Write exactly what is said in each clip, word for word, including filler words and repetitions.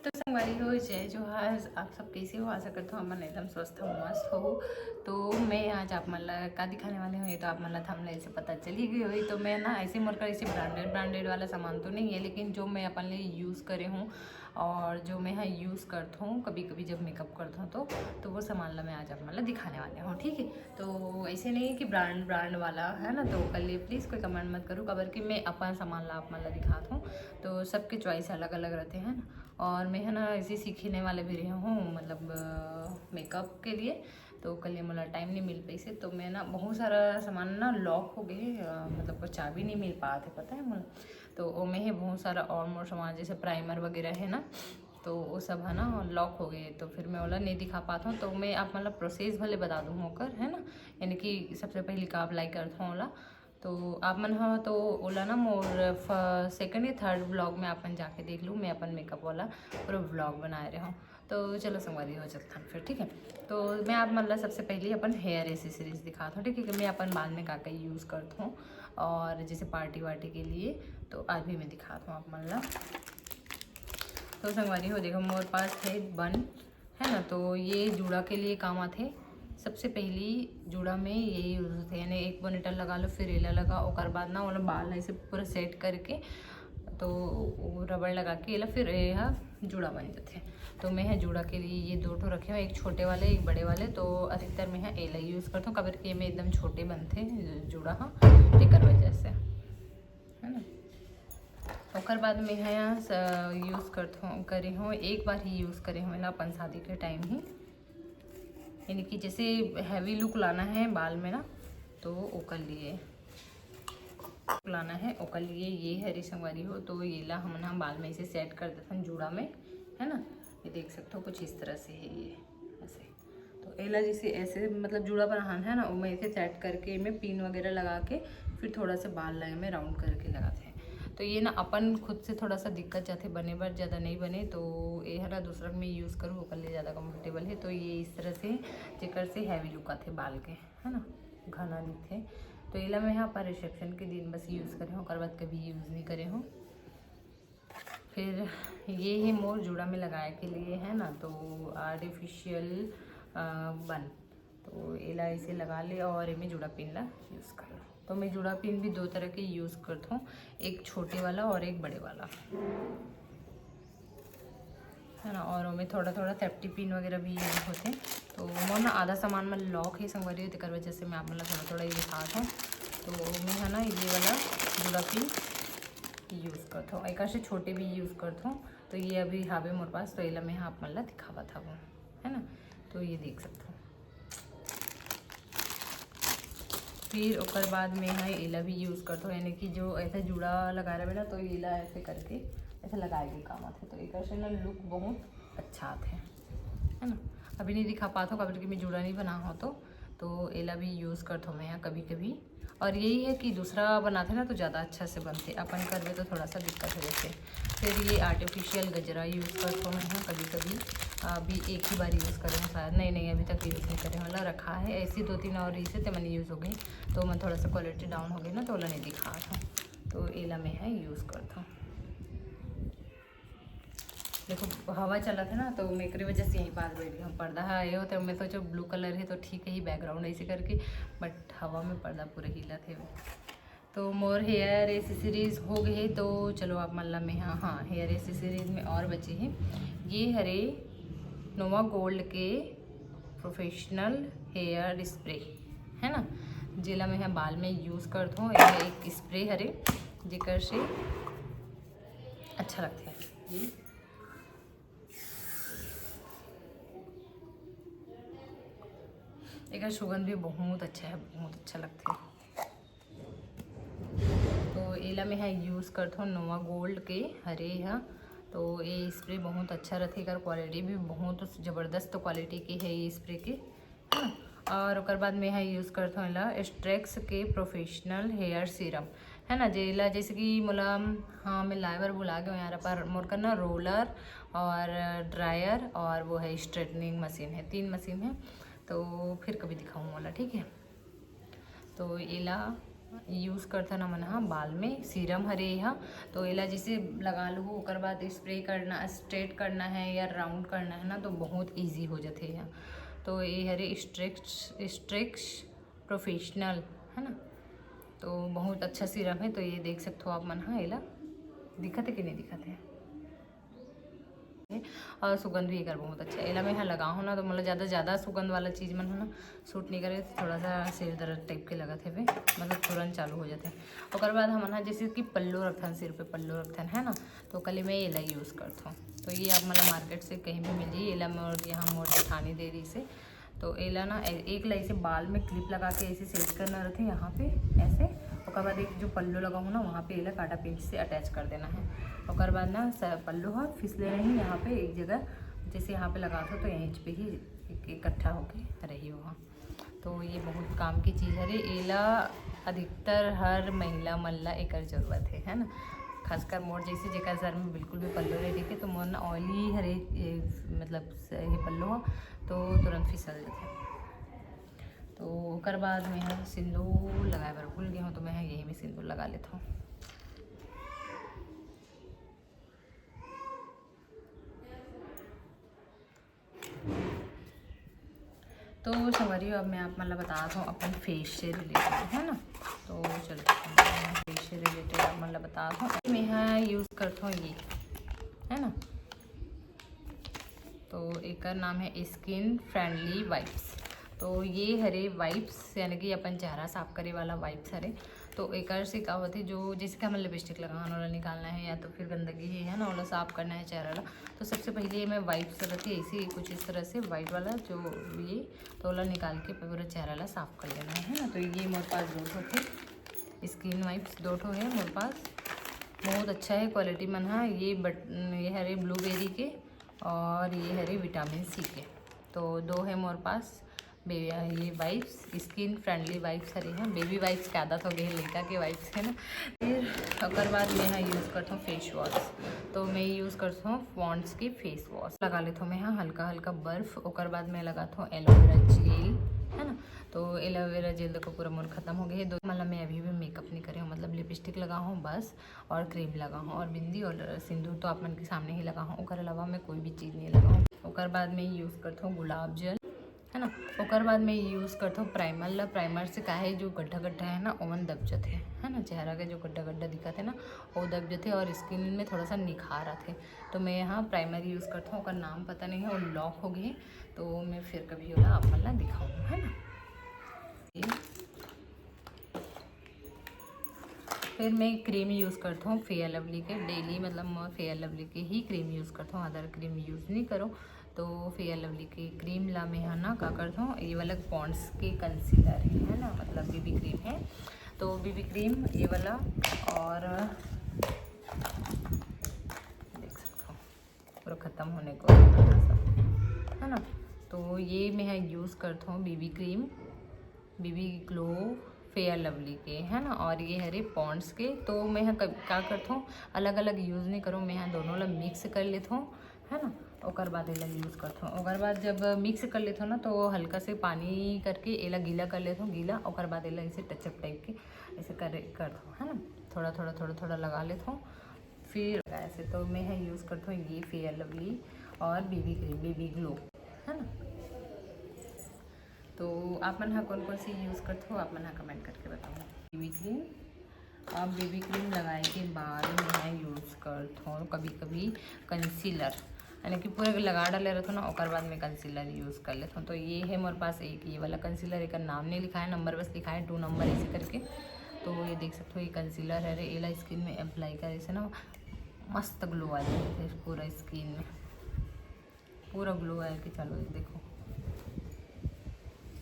तो संगवारी हो, जय जोहार। आप सब कैसे हो? आशा करता हूँ आप मन एकदम स्वस्थ हो, मस्त हो। तो मैं आज आप मन ला का दिखाने वाली हूँ, ये तो आप मन ला थंबनेल से पता चल ही गई होही। तो मैं ना ऐसे मोर कर ऐसे ब्रांडेड ब्रांडेड वाला सामान तो नहीं है, लेकिन जो मैं अपन लिए यूज़ करे हूँ और जो मैं यहाँ यूज़ करता हूँ कभी कभी जब मेकअप करता हूँ तो, तो वो सामान ला मैं आज आप मन ला दिखाने वाले हूँ, ठीक है। तो ऐसे नहीं है कि ब्रांड ब्रांड वाला है ना, तो ओकर लिए प्लीज़ कोई कमेंट मत करो, काबर कि मैं अपन सामान ला आप मन ला दिखाता हूँ। तो सबके चॉइस अलग अलग रहते हैं ना, और मैं है ना ऐसे सीखने वाले भी रही हूँ, मतलब मेकअप के लिए। तो ओकर लिए मोला टाइम नहीं मिल पाइसे, तो मैं ना बहुत सारा सामान ना लॉक हो गए, अ, मतलब वो चाबी नहीं मिल पात है, पता है मोला। तो ओमे है बहुत सारा और मोर सामान, जैसे प्राइमर वगैरह है ना, तो वो सब है ना लॉक हो गए, तो फिर मैं ओला नहीं दिखा पाता हूँ। तो मैं आप मतलब प्रोसेस भले बता दूँ ओकर, है ना, यानी कि सबसे पहले का अप्लाई करता हूँ ओला। तो आप मन ह तो ओला ना मोर सेकंड या थर्ड व्लॉग में आप मन जाके देख लू, मैं अपन मेकअप वाला पूरा व्लॉग बनाए रहे हूँ। तो चलो संगवारी हो चलथन फिर, ठीक है। तो मैं आप मन ला सबसे पहले अपन हेयर एसेसरीज दिखात हूँ, ठीक है, कि मैं अपन बाल में का का यूज़ करत हूँ, और जैसे पार्टी वार्टी के लिए, तो आज भी मैं दिखात हूँ आप मन ला। तो संगवारी हो, देखो मोर पास है बन, है ना, तो ये जूड़ा के लिए काम आथे। सबसे पहली जूड़ा में यही यूज़ होथे, यानी एक बोनीटर लगा लो, फिर एला लगा, ओकर बाद ना ओला बाल ऐसे पूरा सेट करके, तो वो रबड़ लगा के एला फिर ये हा जूड़ा बन जाथे। तो मैं हा जूड़ा के लिए ये दो ठो रखे हूँ, एक छोटे वाले, एक बड़े वाले। तो अधिकतर मैं हा एला यूज़ करथूँ, काबर कि एमे एकदम छोटे बनथे जूड़ा हा, तेकर वजह से, है ना। ओकर बाद में हा यूज़ करथूँ, करे हूँ, एक बार ही यूज़ करे हूँ एला अपन शादी के टाइम ही, यानी कि जैसे हैवी लुक लाना है बाल में ना, तो ओकर लिए लाना है, ओकर लिए ये हरे संगवारी हो। तो ये ला हमन ह बाल में ऐसे सेट कर देथन जूड़ा में, है ना। ये देख सकते हो कुछ इस तरह से है ये ऐसे। तो एला जैसे ऐसे मतलब जूड़ा बनाना है ना, ओमे ऐसे सेट करके एमे पिन वगैरह लगा के फिर थोड़ा सा बाल ला एमे राउंड करके लगाथे। तो ये ना अपन खुद से थोड़ा सा दिक्कत जाथे बने बर, ज़्यादा नहीं बने। तो ये हला दूसरा में यूज़ करूँ, ओकर लिए ज़्यादा कंफर्टेबल है। तो ये इस तरह से, जेकर से हैवी लुक आथे बाल के, है ना, घना दिखथे। तो एला मैं हा अपन रिसेप्शन के दिन बस यूज़ करे हूँ, ओकर बाद कभी यूज़ नहीं करे हूँ। फिर ये ही मोर जूड़ा में लगाए के लिए है ना, तो आर्टिफिशियल बन, तो एला ऐसे लगा ले और एमे जूड़ा पिन ला यूज़ कर लो। तो मैं जूड़ा पिन भी दो तरह के यूज़ करत हूँ, एक छोटे वाला और एक बड़े वाला, है ना। और ओमे थोड़ा थोड़ा सेफ्टी पिन वगैरह भी यूज़ होथे। तो मोर ना आधा सामान में लॉक ही संगवारी हो, तेकर वजह से मैं आप मन ला थोड़ा थोड़ा ये दिखात हूँ। तो मैं है ना ये वाला जूड़ा पिन यूज़ करत हूँ, एक से छोटे भी यूज़ करत हूँ। तो ये अभी हावे मोर पास, तो एला मैं आप मन ला दिखावत हूँ, है ना। तो ये देख सकते हो। फिर ओकर बाद में है एला भी यूज़ करत हूँ, यानी कि जो ऐसे जूड़ा लगा रहे ना, तो एला ऐसे करके ऐसे लगाए के काम आथे। तो एकर से ना लुक बहुत अच्छा आथे, है ना। अभी नहीं दिखा पात हूँ, काबर कि मैं जूड़ा नहीं बना हूँ, तो तो एला भी यूज़ करत हूँ मैं यहाँ कभी कभी। और यही है कि दूसरा बनाथे ना, तो ज़्यादा अच्छा से बनथे, अपन करबे तो थोड़ा सा दिक्कत हो जाथे। फिर ये आर्टिफिशियल गजरा यूज़ करत हूँ मैं यहाँ कभी कभी। अभी एक ही बार यूज़ करे हूँ शायद, नहीं नहीं, अभी तक यूज़ नहीं करे हूँ, मतलब रखा है ऐसी दो तीन और इसे ते मन यूज़ हो गई, तो मैं थोड़ा सा क्वालिटी डाउन हो गई ना, तो ओला नहीं दिखा था। तो एला मैं है यूज़ करत हूँ। देखो हवा चलत है ना, तो मैं एकरे वजह से यहीं पास बैठी हूँ। पर्दा है ये होते, मैं सोचो ब्लू कलर है तो ठीक है ही बैकग्राउंड ऐसे करके, बट हवा में पर्दा पूरा हिलत है। तो मोर हेयर एसेसरीज हो गए, तो चलो आप मन ला मैं, हाँ हाँ, हेयर एसेसरीज में और बचे हैं। ये हरे नोवा गोल्ड के प्रोफेशनल हेयर स्प्रे, है ना, जेला मैं ह बाल में यूज़ करत हूँ। ये एक स्प्रे हरे, जेकर से अच्छा लगता है। ये एकर सुगंध भी बहुत अच्छा है, बहुत अच्छा लगता है। तो एला मैं ह यूज़ करत हूँ नोवा गोल्ड के हरे ह। तो ये स्प्रे बहुत अच्छा रहथे, एकर क्वालिटी भी बहुत ज़बरदस्त क्वालिटी के है ये स्प्रे के, है ना। और ओकर बाद मैं ह यूज़ करत हूँ एला स्ट्रेक्स के प्रोफेशनल हेयर सीरम, है ना। जेला जैसे कि मोला, हाँ, मैं लाए बर भुला गए यार, पर मोर कर ना रोलर और ड्रायर और वो है स्ट्रेटनिंग मशीन है, तीन मशीन है। तो फिर कभी दिखाऊँ मोला, ठीक है। तो एला यूज़ करथन हमन ह बाल में। सीरम हरे एहा, तो एला जैसे लगा लूहू, ओकर बाद स्प्रे करना, स्ट्रेट करना है या राउंड करना है ना, तो बहुत ईजी हो जाथे एहा। तो ये हरे स्ट्रेक्स स्ट्रेक्स प्रोफेशनल, है ना, तो बहुत अच्छा सीरम है। तो ये देख सकते हो आप मन, हाँ, एला दिखत है कि नहीं दिखत है। और सुगंध भी एकर बहुत अच्छा है। एला मैं यहाँ लगाहूँ ना, तो मतलब ज़्यादा ज़्यादा सुगंध वाला चीज़ मन हो ना, सूट नहीं करे, तो थोड़ा सा सिर दर्द टाइप के लगत हवे, मतलब तुरंत चालू हो जाते हैं। ओकर बाद हमन ह जैसे कि पल्लू रखथन, सिर पे पल्लू रखथन, है ना, तो ओकर लिए मैं एला यूज़ करथों। तो ये आप मतलब मार्केट से कहीं भी मिल जाई। एला मोर यहाँ मोर जेठानी दे रही से, तो एला ना ए-, एक ला ऐसे बाल में क्लिप लगा के ऐसे सेट करना रहते हैं यहाँ पे ऐसे। ओकर बाद एक जो पल्लू लगा हो ना, वहाँ पे एला काटा पिंच से अटैच कर देना है। ओकर बाद ना स-, पल्लू ह फिसले नहीं यहाँ पे एक जगह, जैसे यहाँ पे लगा था तो यहीं पे ही एक-, इकट्ठा होके रही वहाँ। तो ये बहुत काम की चीज़ हरे। एला अधिकतर हर महिला मन ला एकर जरूरत है, है ना। खासकर मोर जैसे जेकर सर में बिल्कुल भी पल्लू नहीं दिखे, तो मोर ना ऑयली हरे, ये, मतलब स-, ये पल्लू ह, तो तुरंत फिसल जाथे। तो ओकर बाद मैं ह सिंदूर लगाए बर भूल गए हूँ, तो मैं ह यही में सिंदूर लगा लेता हूँ। तो संगवारी हो, अब मैं आप मन ला बतात हूँ अपन फेस से रिलेटेड, है ना। तो चलो, फेस से रिलेटेड आप मन ला बतात हूँ। मैं ह यूज़ करत हूँ ये, है ना, तो एकर नाम है स्किन फ्रेंडली वाइप्स। तो ये हरे वाइप्स, यानी कि अपन चेहरा साफ करे वाला वाइप्स हरे। तो एकर से का होथे, जो जैसे कि हमन लिपस्टिक लगावन, ओला निकालना है, या तो फिर गंदगी है, है ना, ओला साफ करना है चेहरा ला, तो सबसे पहले ये मैं वाइप्स रखे ऐसे कुछ इस तरह से वाइट वाला जो ये, तो ओला निकाल के पूरा चेहरा ला साफ कर लेना है, है ना। तो ये मोर पास दो ठो थे स्किन वाइप्स, दो ठो है मोर पास, बहुत अच्छा है क्वालिटी मन हा। ये बट ये हरे ब्लूबेरी के और ये हरे विटामिन सी के, तो दो है मोर पास। बे-, ये वाइप्स स्किन फ्रेंडली वाइप्स हरे हैं, बेबी वाइप्स के आदत हो गए है लड़का के वाइप्स, है ना। फिर ओकर बाद मैं यहाँ यूज़ करता हूँ फेस वॉश। तो मैं यूज़ करता हूँ पॉन्ड्स के फेस वॉश। लगा लेता हूँ मैं यहाँ हल्का हल्का बर्फ। ओकर बाद मैं लगाता हूँ एलोवेरा जेल, है ना। तो एलोवेरा जेल देखो पूरा मोर खत्म हो गया है। दो मतलब मैं अभी भी मेकअप नहीं करे हूँ, मतलब लिपस्टिक लगा हूँ बस, और क्रीम लगा हूँ, और बिंदी और सिंदूर तो आप मन के सामने ही लगा हूँ। ओकर अलावा मैं कोई भी चीज़ नहीं लगा हूँ। ओकर बाद मैं यूज़ करता हूँ गुलाब जल, है ना। ओकर बाद मैं यूज़ करता हूँ प्राइमर ला। प्राइमर से का है, जो गड्ढा गड्ढा है ना, ओमन दब जाते हैं, है ना, चेहरा के जो गड्ढा गड्ढा दिखत है ना, वो दब जाते हैं और स्किन में थोड़ा सा निखार आते। तो मैं यहाँ प्राइमर यूज़ करता हूँ, ओकर नाम पता नहीं है, वो लॉक हो गई, तो मैं फिर कभी ओला आप मन ला दिखाऊँ, है ना। ये फिर मैं क्रीम यूज़ करता हूँ फेयर लवली के डेली, मतलब मैं फेयर लवली के ही क्रीम यूज़ करता हूँ, अदर क्रीम यूज़ नहीं करो। तो फेयर लवली के क्रीम ला मैं है ना का करता हूँ, ये वाला पॉन्ड्स के कंसीलर है, है ना, मतलब बीबी क्रीम है, तो बीबी क्रीम ये वाला, और देख सकते हो पूरा ख़त्म होने को है ना। तो ये मैं यूज़ करता हूँ बीबी क्रीम, बीबी ग्लो फेयर लवली के, है ना, और ये हरे पॉन्ड्स के। तो मैं यहाँ कब-, का करता हूँ, अलग अलग यूज़ नहीं करूँ, मैं यहाँ दोनों ला मिक्स कर लेता हूँ, है ना। ओकर बाद एला यूज़ करता हूँ। ओकर बाद जब मिक्स कर लेता हूँ ना, तो हल्का से पानी करके एला गीला कर लेता हूँ, गीला। ओकर बाद एला ऐसे टचअप टाइप के ऐसे कर करता हूँ, है ना, थोड़ा थोड़ा थोड़ा थोड़ा लगा लेता हूँ। फिर ऐसे तो मैं है यूज़ करता हूँ ये फेयर लवली और बीबी क्रीम, बीबी ग्लो, है ना। तो आप मन हा कौन कौन सी यूज़ करते हो, आप मन हा कमेंट करके बताओ। बीबी क्रीम, अब बीबी क्रीम लगाए के बाद मैं यूज़ करता हूँ कभी कभी कंसीलर, यानी कि पूरे लगा डाले रहता हूँ ना, ओकर बाद में कंसीलर यूज़ कर लेता हूँ। तो ये है मोर पास एक ये वाला कंसीलर, एक नाम नहीं लिखा है, नंबर बस लिखा है टू नंबर ऐसे करके। तो ये देख सकते हो, ये कंसीलर है रे, एला स्किन में अप्लाई करे से ना मस्त ग्लो आ जाए पूरा स्किन में, पूरा ग्लो आए के चालू है। देखो,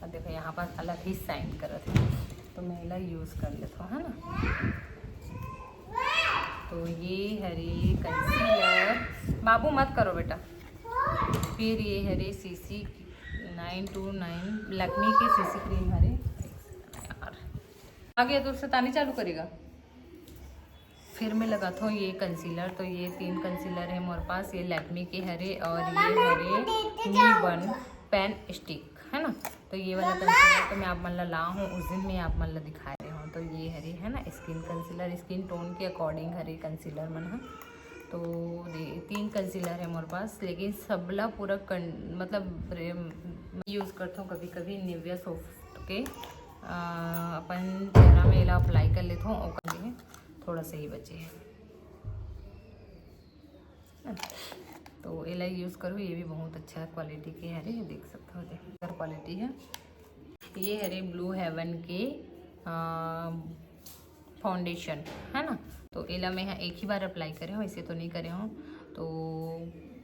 अब देखो यहाँ पास अलग ही शाइन करत है, तो मैं एला यूज़ कर लेता हूँ, है ना। तो ये हरे कंसीलर, बाबू मत करो बेटा। फिर ये हरे CC nine two nine, Lakme के सीसी क्रीम हरे यार। आगे तो शैतानी चालू करेगा। फिर मैं लगाता हूँ ये कंसीलर, तो ये तीन कंसीलर है मोर पास, ये लैक्मे के हरे और ये हरे मी वन पेन स्टिक, है ना। तो ये वाला कंसीलर तो मैं आप मन ला ला हूँ, उस दिन मैं आप मन ला दिखा रही हूँ। तो ये हरे है ना स्किन कंसीलर, स्किन टोन के अकॉर्डिंग हरे कंसीलर मन ह। तो दे, तीन कंसीलर है मोर पास, लेकिन सबला पूरा कन, मतलब यूज़ करता हूँ कभी कभी निविया सॉफ्ट के। आ, अपन चेहरा में एला अप्लाई कर लेता हूँ, ओकर लिए थोड़ा सा ही बचे है। तो एला यूज़ करो, ये भी बहुत अच्छा क्वालिटी के हरे, देख सकते हो, बेहतर क्वालिटी है। ये हरे ब्लू हेवन के फाउंडेशन, है ना। तो एला मैं ह एक ही बार अप्लाई करे हूँ, ऐसे तो नहीं करे हूँ। तो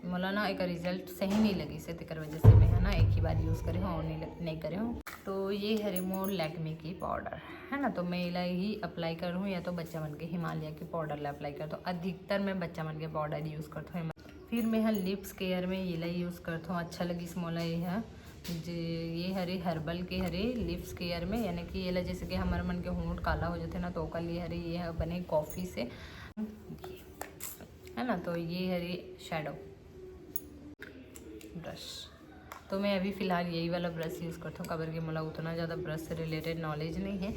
मोला ना एक रिजल्ट सही नहीं लगिस हे, तेकर वजह से मैं ह ना एक ही बार यूज़ करे हूँ और नहीं लग- नहीं करे हूँ। तो ये हरे मोर लैक्मे की पाउडर, है ना। तो मैं एला ही अप्लाई करूँ या तो बच्चा मन के हिमालय के पाउडर ला अप्लाई कर, तो अधिकतर मैं बच्चा मन के पाउडर यूज़ करथों। फिर मैं ह लिप्स केयर में येला यूज़ करथों, अच्छा लगिस मोला ये ह। जे ये हरे हर्बल के हरे लिप्स केयर में, यानी कि येला जैसे कि हमर मन के होंठ काला हो जाथे ना, तो ओकर लिए हरे ये ह बने कॉफ़ी से, है ना। तो ये हरे शैडो ब्रश। तो मैं अभी फ़िलहाल यही वाला ब्रश यूज़ करथों, काबर कि मोला उतना ज़्यादा ब्रश से रिलेटेड नॉलेज नहीं है।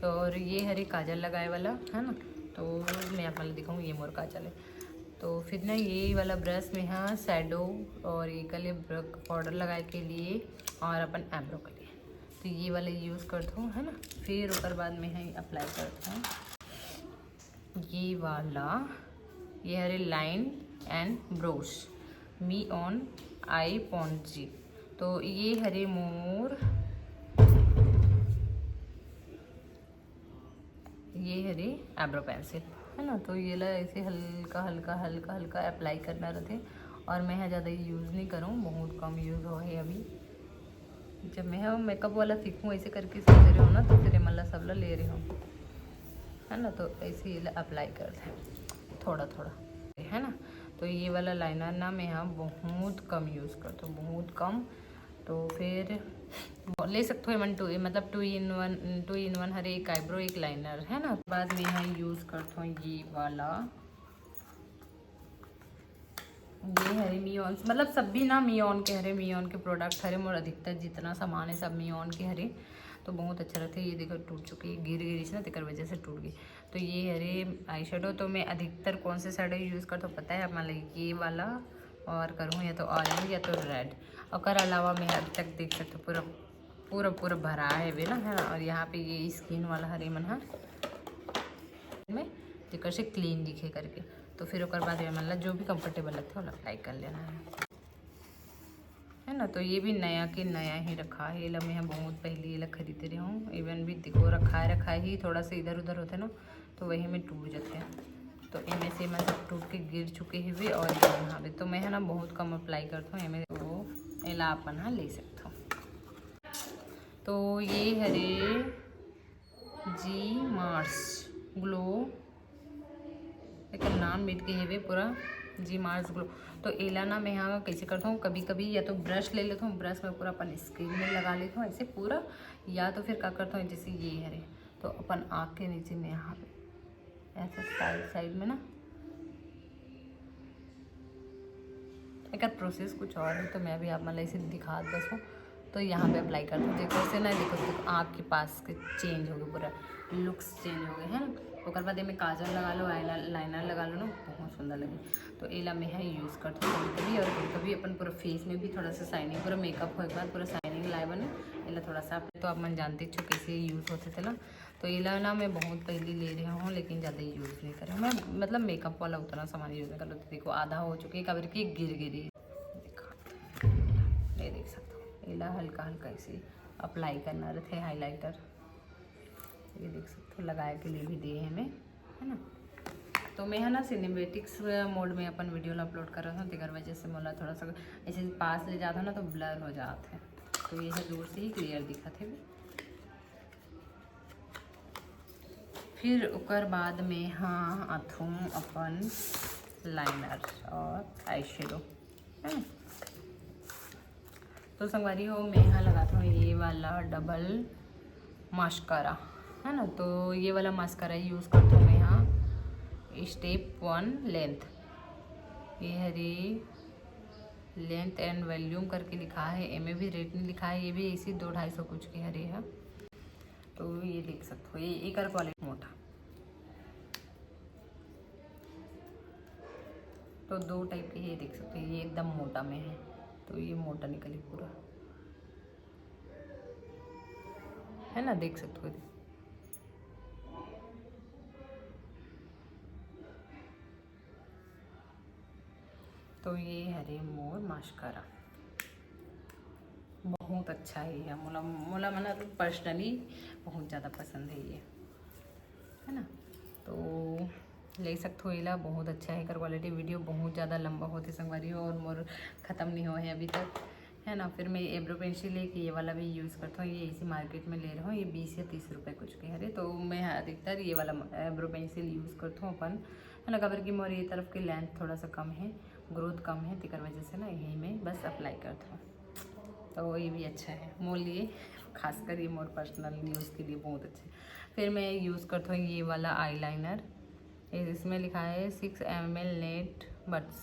तो और ये हरे काजल लगाए वाला, है ना। तो मैं आप मन ल दिखाऊँ, ये मोर काजल है। तो फिर ना ये वाला ब्रश में ह शैडो और एकर लिए पाउडर लगाए के लिए और अपन आईब्रो के लिए, तो ये वाला यूज़ करथों, है ना। फिर ओकर बाद में ह अप्लाई करथों ये वाला, ये हरे line and brush, me on I Ponzi. तो ये हरे मोर, ये हरे आईब्रो पेंसिल, है ना। तो ये ला ऐसे हल्का हल्का हल्का हल्का अप्लाई करना रहथे। और मैं ह ज़्यादा यूज़ नहीं करूँ, बहुत कम यूज़ हो है अभी। जब मैं ह मेकअप वाला सीखूँ ऐसे करके सोच रहे हो ना, तो फिर ये मन ला सब ला ले रहे हो, है ना। तो ऐसे ये ला अप्लाई कर दे थोड़ा थोड़ा, है ना। तो ये वाला लाइनर ना मैं ह बहुत कम यूज़ करथों, बहुत कम। तो फिर ले सकथो एमन टू, मतलब two in one, two in one हरे, एक आईब्रो एक लाइनर, है ना। बाद में ह यूज़ करथों ये वाला, ये हरे मियोन, मतलब सब भी ना मियोन के हरे, मियोन के प्रोडक्ट हरे। मोर अधिकतर जितना सामान है सब मियोन के हरे, तो बहुत अच्छा रहथे। ये देखो टूट चुके, गिर गिरिस ना, तेकर वजह से टूट गई। तो ये हरे आई शेडो, तो मैं अधिकतर कौन से शेडो यूज़ करथों पता है आप मन ल, ये वाला और करूँ या तो ऑरेंज या तो रेड। ओकर अलावा मैं अभी तक देख सकते हो पूरा पूरा पूरा भरा है वे ना, है ना। और यहाँ पे ये स्किन वाला हरे मन ह में जेकर से क्लीन दिखे करके। तो फिर ओकर बाद ये मन ला जो भी कंफर्टेबल लगथे ओला अप्लाई कर लेना है, है ना। तो ये भी नया के नया ही रखा है, एला मैं ह बहुत पहले एला खरीदे रहे हूँ। इवन भी देखो रखा है, रखा ही थोड़ा सा इधर उधर होथे ना, तो वही में टूट जाथे। तो एमे से एमन सब टूट के गिर चुके हवे और ये हवे। तो मैं ह ना बहुत कम अप्लाई करथों एमे, तो एला अपन ह ले सकथो। तो ये हरे जी मार्स ग्लो, एकर नाम मिट गए हवे पूरा, जी मार्स ग्लो। तो एला ना मैं ह कैसे करथों, कभी कभी या तो ब्रश ले लेथों, ब्रश में पूरा अपन स्किन में लगा लेथों ऐसे पूरा, या तो फिर का करथों, जैसे ये हरे तो अपन आँख के नीचे में यहाँ पे ऐसे साइड साइड में ना, एकर प्रोसेस कुछ और है, तो मैं अभी आप मन ला इसे दिखात बस हूँ। तो यहाँ पे अप्लाई कर दो, देखो से ना, देखो, देखो आँख के पास के चेंज हो गए, पूरा लुक्स चेंज हो गए, है ना। ओकर बाद एमे काजल लगा लो, eyeliner लगा लो ना, बहुत सुंदर लगे। तो एला मैं ह यूज़ करथों कभी कभी, और कभी कभी अपन पूरा फेस में भी थोड़ा सा शाइनिंग, पूरा मेकअप होए के बाद पूरा शाइनिंग लाए बने एला थोड़ा सा। तो आप मन जानते हो कैसे यूज़ होथे तेला। तो एला ना मैं बहुत पहले ले रहे हूँ, लेकिन ज़्यादा यूज़ नहीं करे हूँ मैं, मतलब मेकअप वाला उतना सामान यूज़ नहीं कर लेते। देखो आधा हो चुके, काबर कि गिर गिरी। ये देख सकते हो, एला हल्का हल्का ऐसे अप्लाई करना रहते, हाइलाइटर। ये देख सकते हो, लगाए के लिए भी दिए हैं मैं, है ना। तो मैं है ना सिनेमेटिक्स मोड में अपन वीडियो ला अपलोड कर रहा हूँ, तेकर वजह से मोला थोड़ा सा ऐसे पास ले जाता ना तो ब्लर हो जाते हैं। तो ये है दूर से ही क्लियर दिखत है। फिर ओकर बाद में हाँ आथूँ अपन लाइनर और आई शेडो, है ना। तो संगवारी हो, मैं यहाँ लगाता हूँ ये वाला डबल मास्कारा, है ना। तो ये वाला मास्कारा यूज़ करता हूँ मैं यहाँ, स्टेप वन लेंथ। ये हरे लेंथ एंड वॉल्यूम करके लिखा है, एमे भी रेट नहीं लिखा है, ये भी ऐसी दो ढाई सौ कुछ के हरे है। तो ये देख सकते हो, ये एकर क्वालिटी मोटा। तो दो टाइप के ये देख सकते हो, ये एकदम मोटा में है, तो ये मोटा निकली पूरा, है ना, देख सकते हो। तो ये हरे मोर मास्कारा, बहुत अच्छा है ये, मोला मोला मतलब पर्सनली बहुत ज़्यादा पसंद है ये, है ना। तो ले सकते हो एला, बहुत अच्छा है एकर क्वालिटी। वीडियो बहुत ज़्यादा लंबा होते संगवारी हो, और मोर ख़त्म नहीं हुआ है अभी तक, है ना। फिर मैं एब्रो पेंसिल एक ये वाला भी यूज़ करता हूँ, ये इसी मार्केट में ले रहा हूँ, ये बीस या तीस रुपये कुछ के हरे। तो मैं अधिकतर ये वाला एब्रो पेंसिल यूज़ करता हूँ अपन, है ना, काबर कि मोर ये तरफ की लेंथ थोड़ा सा कम है, ग्रोथ कम है, तेकर वजह से ना यही मैं बस अप्लाई करता हूँ। तो ये भी अच्छा है मोर लिए, खासकर ये मोर पर्सनल यूज़ के लिए बहुत अच्छा है। फिर मैं यूज़ करता हूँ ये वाला आई लाइनर, इसमें लिखा है सिक्स एम एल नेट बट्स,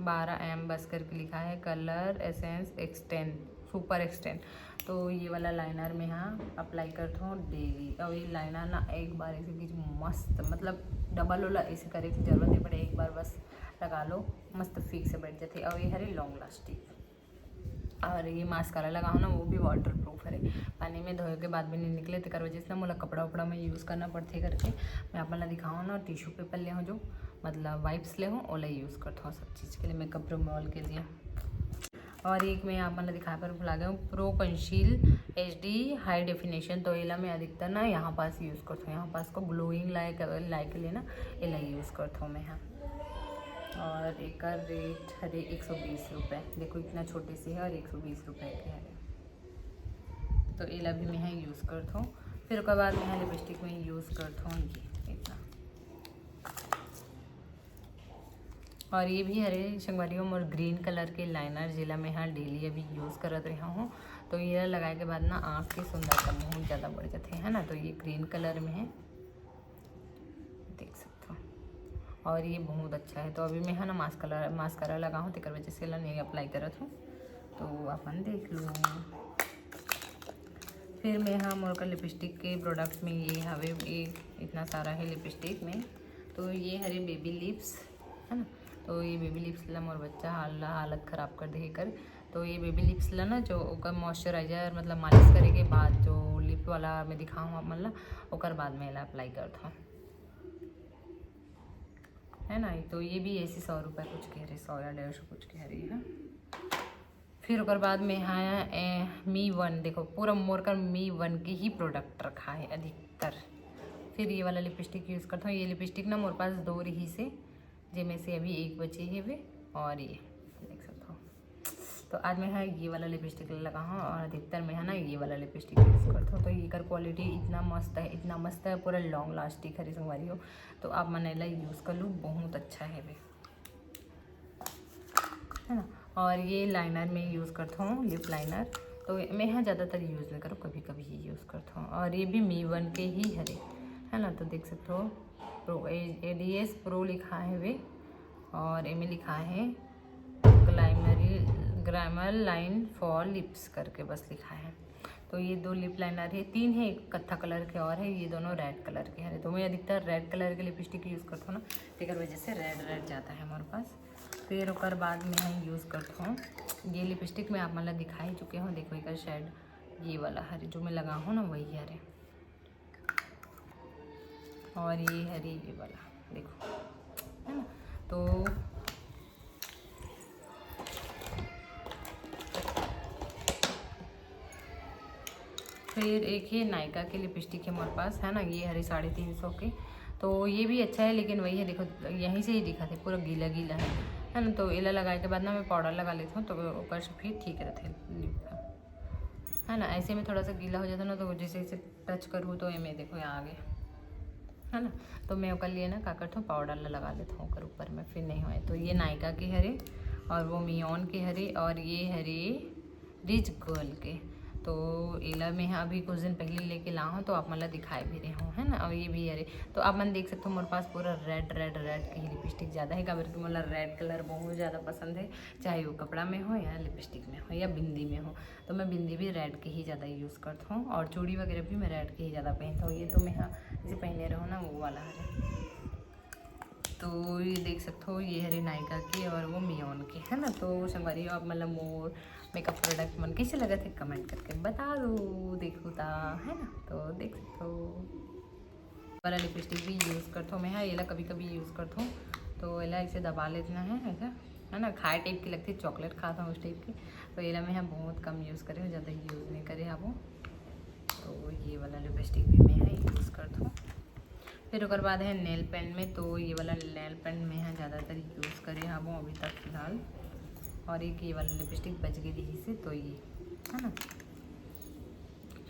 बारह एम बस करके लिखा है, colour essence extend, super extend. तो ये वाला लाइनर में हाँ अप्लाई करता हूँ डेली। और ये लाइनर ना एक बार ऐसे खींच मस्त, मतलब डबल वाला ऐसे करे की जरूरत नहीं पड़े, एक बार बस लगा लो, मस्त फिक्स से बैठ जाते। और ये हरे लॉन्ग लास्टिंग। और ये मास्कारा लगाओ ना, वो भी वाटर प्रूफ हरे, पानी में धोए के बाद भी नहीं निकले। तेकर वजह से ना मोला कपड़ा उपड़ा में यूज़ करना पड़थे करके मैं आप मन ला दिखाऊँ ना, टिश्यू पेपर ले हूँ, जो मतलब वाइप्स ले हूँ, ओला यूज़ करता हूँ सब चीज़ के लिए, मेकअप रिमूवल के लिए। और एक मैं आप मन ला दिखाए पर भुला गया हूँ, Prof conceal H D high definition. तो एला मैं अधिकतर ना यहाँ पास यूज़ करता हूँ, यहाँ पास को ग्लोइंग लाए के, लाए के लिए ना एला यूज़ करता हूँ मैं यहाँ। और एकर रेट हरे एक सौ बीस रुपये। देखो, इतना छोटे से है और एक सौ बीस रुपये के हरे। तो एला भी मैं यूज़ करता हूँ। फिर ओकर बाद मैं लिपस्टिक में यूज़ करता हूँ ये इतना। और ये भी हरे संगवारी हो मोर ग्रीन कलर के लाइनर, जेला मैं हाँ डेली अभी यूज़ करत रहा हूँ। तो ये लगाए के बाद ना आँख की सुंदरता बहुत ज़्यादा बढ़ जाती है ना। तो ये ग्रीन कलर में है, देख सकते हो। और ये बहुत अच्छा है। तो अभी मैं है ना मास्कारा, मास्कारा लगा हूँ, तेकर वजह से एला नहीं अप्लाई करत हूँ। तो अपन देख लो। फिर मैं हाँ मोर का लिपस्टिक के प्रोडक्ट में ये हवे, ये इतना सारा है लिपस्टिक में। तो ये हरे बेबी लिप्स, है ना। तो ये बेबी लिप्स ला मोर बच्चा हाल हालत ख़राब कर दे कर। तो ये बेबी लिप्स ला ना, जो ओकर मॉइस्चराइजर मतलब मालिश करे के बाद जो लिप वाला मैं दिखाऊँ आप मन ला, ओकर बाद में एला अप्लाई करत हूँ, है ना। तो ये भी ऐसे सौ रुपये कुछ के हरे, सौ या डेढ़ सौ कुछ के हरे है। फिर ओकर बाद में हाँ ए, मी वन, देखो पूरा मोर कर मी वन के ही प्रोडक्ट रखा है अधिकतर। फिर ये वाला लिपस्टिक यूज़ करता हूँ। ये लिपस्टिक ना मोर पास दो रही से, जेमे से अभी एक बचे हेवे। और ये देख सकते हो। तो आज मैं है ये वाला लिपस्टिक लगा हूँ और अधिकतर मैं है ना ये वाला लिपस्टिक यूज़ करता हूँ। तो एकर क्वालिटी इतना मस्त है, इतना मस्त है, पूरा लॉन्ग लास्टिंग हरे संगवारी हो। तो आप मन एला यूज़ कर लो, बहुत अच्छा है वे, है ना। और ये लाइनर मैं यूज़ करता हूँ, लिप लाइनर। तो मैं यहाँ ज़्यादातर यूज़ नहीं करूँ, कभी कभी ही यूज़ करता हूँ। और ये भी मी वन के ही हरे, है ना। तो देख सकते हो Prof, A D S Prof लिखा है वे, और एमे लिखा है ग्लैमरी, ग्लैमर लाइन फॉर लिप्स करके बस लिखा है। तो ये दो लिप लाइनर है, तीन है, एक कत्था कलर के और है, ये दोनों रेड कलर के हैं। तो मैं अधिकतर रेड कलर के लिपस्टिक यूज़ करता हूँ ना, तेकर वजह से रेड रेड जाता है हमारे पास। फिर ओकर बाद में हम यूज़ करता हूँ ये लिपस्टिक, मैं आप मन ला दिखा ही चुके हूँ। देखो एकर शेड ये वाला हरे जो मैं लगा हूँ ना, वही हरे। और ये हरे ये वाला देखो, है ना। तो फिर एक ये नायका के लिपस्टिक है हमारे पास, है ना, ये हरे साढ़े तीन सौ के। तो ये भी अच्छा है, लेकिन वही है, देखो यहीं से ही दिखा थे, पूरा गीला गीला है, है ना। तो एला लगाए के बाद ना मैं पाउडर लगा लेता हूँ, तो ओकर से फिर ठीक रहते हैं लिप का, है ना। ऐसे में थोड़ा सा गीला हो जाता है ना, तो जैसे जैसे टच करूँ तो एमे देखो यहाँ आगे, है ना। तो मैं ओकर लिए ना का करता हूँ, पाउडर ला लगा लेता हूँ ओकर ऊपर में, फिर नहीं होए। तो ये नायका के हरे और वो मियोन के हरे और ये हरे रिच गर्ल के। तो एला मैं ह अभी कुछ दिन पहले लेके ला हूँ, तो आप मन ला दिखाए भी रहे हूँ, है ना। और ये भी, अरे, तो आप मन देख सकते हो, मोर पास पूरा रेड रेड रेड के ही लिपस्टिक ज़्यादा है, काबर कि मोला रेड कलर बहुत ज़्यादा पसंद है, चाहे वो कपड़ा में हो या लिपस्टिक में हो या बिंदी में हो। तो मैं बिंदी भी रेड के ही ज़्यादा यूज़ करता हूँ और चूड़ी वगैरह भी मैं रेड के ही ज़्यादा पहनता हूँ। ये तो मैं, हाँ, जैसे पहने रहो ना, वो वाला है। तो ये देख सकते हो, ये हरे नायका के और वो मियोन के, है ना। तो संगवारी हो, आप मन ला मोर मेकअप प्रोडक्ट मन कैसे लगत है, कमेंट करके बता दो, देखो ता, है ना। तो देख सकते हो, वाला लिपस्टिक भी यूज़ करता हूँ मैं, हाँ, एला कभी कभी यूज़ करता हूँ। तो एला ऐसे दबा लेना है ऐसा, है ना, खाए टाइप की लगती है, चॉकलेट खाता हूँ उस टाइप की। तो एला मैं, हाँ, बहुत कम यूज़ करे हूँ, ज़्यादा यूज़ नहीं करे हूँ। तो ये वाला लिपस्टिक भी मैं, हाँ, यूज़ करता हूँ। फिर ओकर बाद है नेल पेंट में, तो ये वाला नेल पेंट में, हाँ, ज़्यादातर यूज़ करे हूँ अभी तक फिलहाल। और एक ये वाला लिपस्टिक बच गई रही से, तो ये, है ना।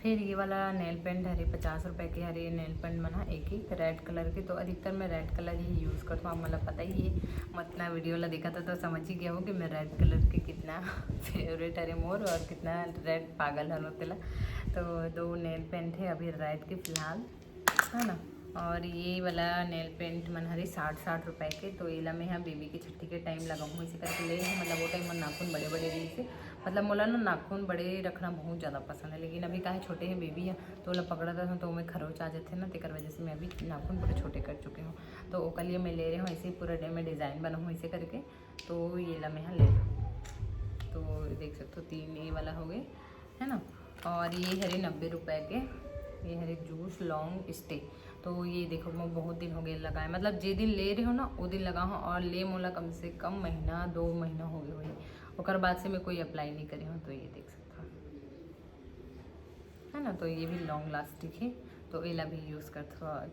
फिर ये वाला नेल पेंट हरे, पचास रुपये के हरे नेल पेंट मन ह, एक एक रेड कलर के। तो अधिकतर मैं रेड कलर ही यूज़ करता हूँ, आप मतलब पता ही है, मैं इतना वीडियो ला देखा था तो समझ ही गया हो कि मैं रेड कलर के कितना फेवरेट हरे मोर और कितना रेड पागल हरो तेला। तो दो नेल पेंट है अभी रेड के फिलहाल, है ना। और ये वाला नेल पेंट मन हरे साठ साठ रुपये के। तो एला मैं, हाँ, बेबी के छट्ठी के टाइम लगाऊँ, इसे करके ले हूँ, मतलब वो टाइम मन नाखून बड़े बड़े रही से, मतलब मोला ना नाखून बड़े रखना बहुत ज़्यादा पसंद है, लेकिन अभी काहे छोटे है बेबी है, तो ओला पकड़ा था तो मैं खरोच आ जाते ना, तेकर वजह से मैं अभी नाखून पूरे छोटे कर चुके हूँ। तो ओकर लिए मैं ले रहे हूँ ऐसे ही पूरा डे में डिज़ाइन बनाऊँ इसे करके। तो ये ला मैं, हाँ, ले लूँ। तो देख सकते हो, तीन ये वाला हो गए, है ना। और ये हरे नब्बे रुपये के, ये हरे जूस लॉन्ग स्टे। तो ये देखो, मैं बहुत दिन हो गए लगाए, मतलब जे दिन ले रहे हो ना, वो दिन लगा हूँ, और ले मोला कम से कम महीना, दो महीना हो गए होही, ओकर बाद से मैं कोई अप्लाई नहीं करे हूँ। तो ये देख सकता हूँ, है ना, तो ये भी लॉन्ग लास्टिक है, तो एला भी यूज़ कर,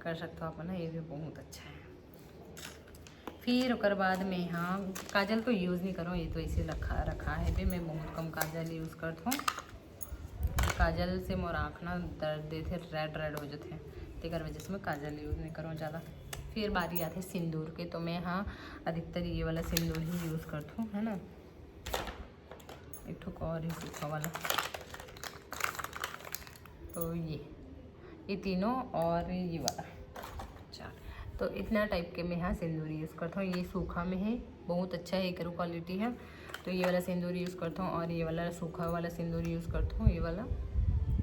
कर सकते हो आप, है ना, ये भी बहुत अच्छा है। फिर ओकर बाद में, हाँ, काजल तो यूज़ नहीं करो, ये तो ऐसे रखा रखा है बे, मैं बहुत कम काजल यूज़ करता हूँ। काजल से मोर आँख ना दर्द देथे, रेड रेड हो जाथे, तेकर वजह से मैं काजल यूज़ नहीं करूँ ज़्यादा। फिर बारी आथे सिंदूर के, तो मैं, हाँ, अधिकतर ये वाला सिंदूर ही यूज़ करथूँ, है ना। एक ठो और ही सूखा वाला, तो ये, ये तीनों और ये वाला, चार। तो इतना टाइप के मैं, हाँ, सिंदूर यूज़ करता हूँ। ये सूखा में है, बहुत अच्छा है, एकर क्वालिटी है। तो ये वाला सिंदूर यूज़ करता हूँ और ये वाला सूखा वाला सिंदूर यूज़ करता हूँ, ये वाला,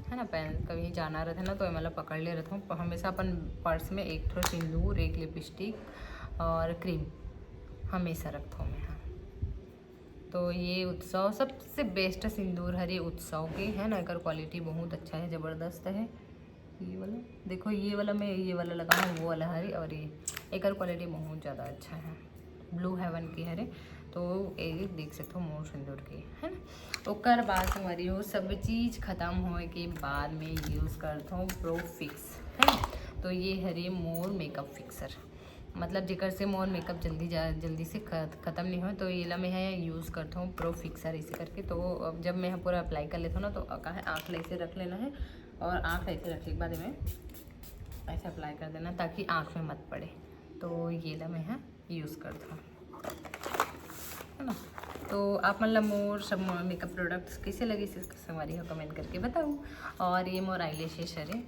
है ना। पेन कहीं जाना रहता है ना, तो ये वाला पकड़ ले रहता हूँ। हमेशा अपन पर्स में एक ठो सिंदूर, एक लिपस्टिक और क्रीम हमेशा रखता हूँ मैं, हाँ। तो ये उत्सव सबसे बेस्ट सिंदूर हरे उत्सव के, है ना। एकर क्वालिटी बहुत अच्छा है, ज़बरदस्त है। ये वाला देखो, ये वाला मैं, ये वाला लगा हूँ, वो वाला हरे, और ये एकर क्वालिटी बहुत ज़्यादा अच्छा है, ब्लू हेवन की हरे। तो ये देख सकते हो मोर सिंदूर के, है ना। ओकर बाद हमारी वो सब चीज़ ख़त्म होए के बाद में यूज़ करता हूँ प्रो फिक्स, है ना। तो ये हरे मोर मेकअप फिक्सर, मतलब जेकर से मोर मेकअप जल्दी जा, जल्दी से खत-, खत्म नहीं हो, तो ये ला मैं है यूज़ करता हूँ प्रो फिक्सर ऐसे करके। तो अब जब मैं पूरा अप्लाई कर लेता हूँ ना, तो का है, आँख ला ऐसे रख लेना है और आँख ला ऐसे रखने के बाद में ऐसे अप्लाई कर देना, ताकि आँख में मत पड़े। तो ये ला मैं है यूज़ करता हूँ, है ना। तो आप मन ला मोर सब मेकअप प्रोडक्ट्स कैसे लगे, संगवारी हो, कमेंट करके बताओ। और ये मोर आई लैशेस हरे,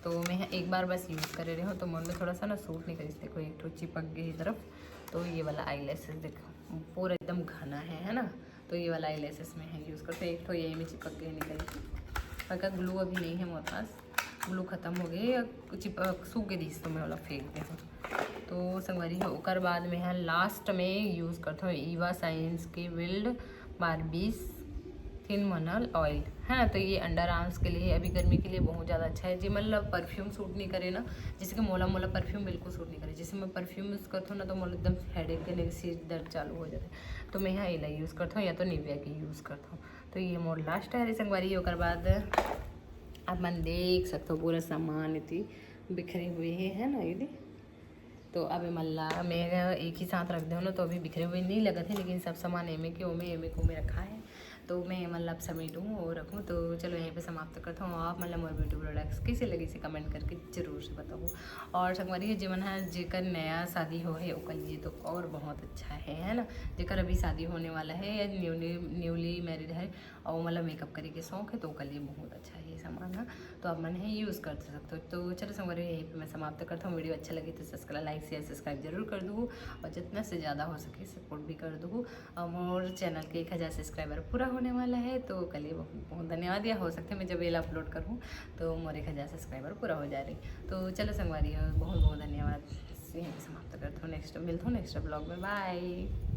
तो मैं एक बार बस यूज़ करे रहे हूँ, तो मोर में थोड़ा सा ना सूट नहीं करिस। देखो, एक ठो चिपक गई तरफ। तो ये वाला आई लैशेस देखो, पूरा एकदम घना है, है ना। तो ये वाला आई लैशेस में है यूज़ करते, एक ठो यही में चिपक गई निकल के, पर का ग्लू अभी नहीं है मोर पास, ग्लू खत्म हो गई, या चिपक, सूख गई दिस, तो मैं वाला फेंक दे हूँ। तो संगवारी हो, ओकर बाद में है लास्ट में यूज़ करता हूँ ईवा साइंस के विल्ड बारबीस थिन मनल ऑयल, है ना। तो ये अंडर आर्म्स के लिए, अभी गर्मी के लिए बहुत ज़्यादा अच्छा है। जे मतलब परफ्यूम सूट नहीं करे ना, जैसे कि मोला, मोला परफ्यूम बिल्कुल सूट नहीं करे, जैसे मैं परफ्यूम यूज़ करता हूँ ना, तो मोला एकदम हेडेक देने के, सिर दर्द चालू हो जाता है। तो मैं यहाँ एला यूज़ करता हूँ या तो निविया के यूज़ करता हूँ। तो ये मोर लास्ट है संगवारी। ओकर बाद आप मन देख सकते हो पूरा सामान इतनी बिखरे हुए हैं, है ना, ये दे। तो अब एमन ला मैं एक ही साथ रख देहूँ ना, तो अभी बिखरे हुए नहीं लगत है, लेकिन सब सामान एमे के ओमे, एमे के ओमे रखा है। तो मैं मन ला अब समेटूँ और रखूँ। तो चलो यहीं पे समाप्त करता हूँ। आप मन ला मोर beauty products कैसे लगिस हे comment करके जरूर से बताओ। और संगवारी हो, जेमन ह जेकर नया शादी हो हे ओकर लिए तो और बहुत अच्छा है, है ना। जेकर अभी शादी होने वाला है या newly newly married है और मतलब makeup करे के शौक है तो ओकर लिए बहुत अच्छा है ये सामान ह। तो आप मन हे use कर सकते हो। तो चलो संगवारी हो, यहीं पे मैं समाप्त करता हूँ। Video अच्छा लगे तो subscribe, like, share, subscribe जरूर कर दू और जितना से ज़्यादा हो सके support भी कर दू। और मोर channel के एक हज़ार subscriber पूरा होने वाला है तो ओकर लिए बहुत बहुत धन्यवाद। या हो सकथे मैं जब ये ला upload करूँ तो मोर एक हज़ार subscriber पूरा हो जा रही। तो चलो संगवारी हो, बहुत बहुत धन्यवाद। यहीं पे समाप्त करता हूँ। Next मिलता हूँ next vlog में। Bye।